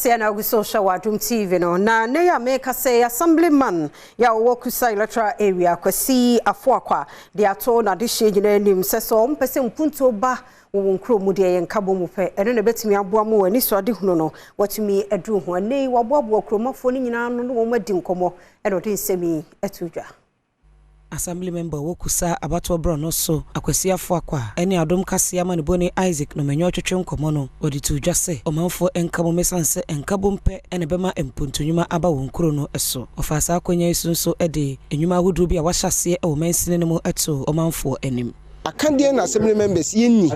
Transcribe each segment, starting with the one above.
Kaseɛ na agu so hwɛ wɔ Adom TV no. Na ne yɛ a meka sɛ Assemblyman yɛ a wɔwɔ Kusa Electoral Area, Kwasi Afoakwa, de ato n'adehyeɛ nyinaa anim sɛ ɔmpɛ sɛ mpuntuo ba wɔ wɔn kurom mu deɛ, yɛn nkabɔ mu pɛ ɛno na ɛbɛtumi aboa mu wɔ ani so adehunu no wɔatumi aduru ho. Ɛnɛ yi wɔaboaboa kuromafoɔ no nyinaa no na wɔn adi nkɔmmɔ, ɛna ɔde nsɛm yi ato dwa. Assembly member wɔ Kusa abatoɔ borɔ no so, Akwasi Afoakwa, ɛne Adom Kaseɛ amanebɔne Isaac Nomanyɛ ɔtwetwe nkɔmmɔ no, wɔde to dwa sɛ ɔmanfoɔ nka bom, ɛsiane sɛ nkabom pɛ ɛna ɛbɛma mpontonwuma aba wɔn kuro no so. Ɔfa saa akonnwa yi so nso de nnwuma ahodoɔ bi a wahyɛ aseɛ wɔ mansini no mu to ɔmanfoɔ anim. Akadeɛ na Assembly members yɛnni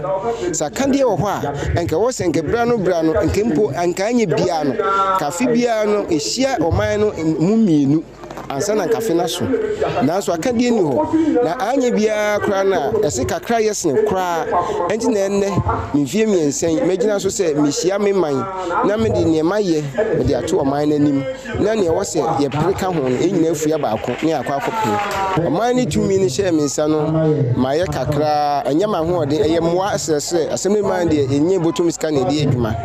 sɛ akadeɛ wɔ hɔ a, ɛnka wɔ sɛ nka bra no bra no, nka mpo anka anyɛ biara no, kafe biara no ɛhyia ɔman no mu mmienu ansa na nkafe no so. Nanso akadeɛ ni hɔ na anyɛ biara koraa no a, ɛsɛ kakra yɛ sene koraa. Ɛnti na ɛnnɛ mfie 3 yi mɛgyina so sɛ mehyia me man na mede nneɛma yɛ mede ato ɔman no anim, na nea ɛwɔ sɛ yɛpere ka ho no, yɛn nyinaa afua baako ne akɔ akɔpere ɔman no. Tumi no hyɛɛ me nsa no, mayɛ kakraa. Ɛnyɛ m'ahoɔden, ɛyɛ mmoa srɛsrɛ. Assembly man deɛ, ɛnyɛ bɔtɔm sika na ɛde adwuma.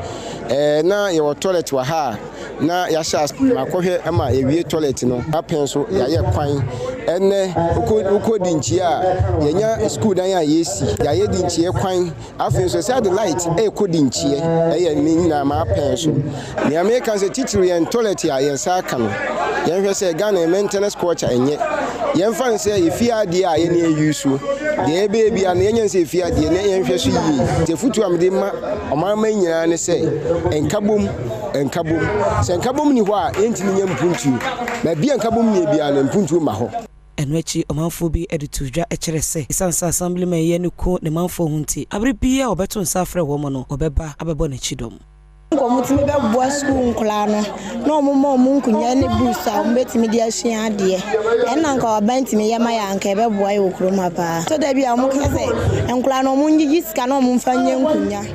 Na yɛwɔ toilet wɔ ha a na yɛahyɛ ase makɔhwɛ ma yɛwie toilet no apɛn so. Yɛayɛ kwan. Ɛnɛ wokɔ di nkyia a, yɛnya school dan a yɛsi, yɛayɛ di nkyia kwan. Afei nso sɛ ade light ɛrekɔ di nkyia, ɛyɛ ne nyinaa ma apɛn so. Nea meka sɛ titiri yɛn toilet a yɛn nsa aka no, yɛnhwɛ sɛ Ghana maintenance culture ɛnyɛ. Yɛmfa no sɛ yɛfie adeɛ a yɛne ayi so deɛ, yɛbɛyɛ bia no yɛnyɛ sɛ yɛfie adeɛ na yɛnhwɛ so yie. Nti afotuo a mede ma ɔmanman nyinaa ne sɛ nkabom, nkabom. Sɛ nkabom ni hɔ a, yɛntumi nyɛ mpuntuo. Baabi a nkabom nie biara no, mpuntuo ma hɔ. Ɛno akyi, ɔmanfoɔ bi de to dwa kyerɛ sɛ ɛsiane sɛ assemblyman yi ani ko ne manfoɔ ho nti, abere biara a wɔbɛto nsa afrɛ wɔn no, wɔbɛba abɛbɔ n'akyi dɔm. Nka ɔmo tumi bɛboa sukuu nkɔlaa no na ɔmo ma ɔmo nkonnwa ne books a ɔmo bɛtumi de asua adeɛ. Ɛna nka ɔban tumi yɛ ma yɛ anka ɛbɛboa yɛ wɔ kurom ha paa. So da bi a ɔmo ka sɛ nkɔlaa no, ɔmo ngyegye sika na ɔmo mfa nyɛ nkonnwa.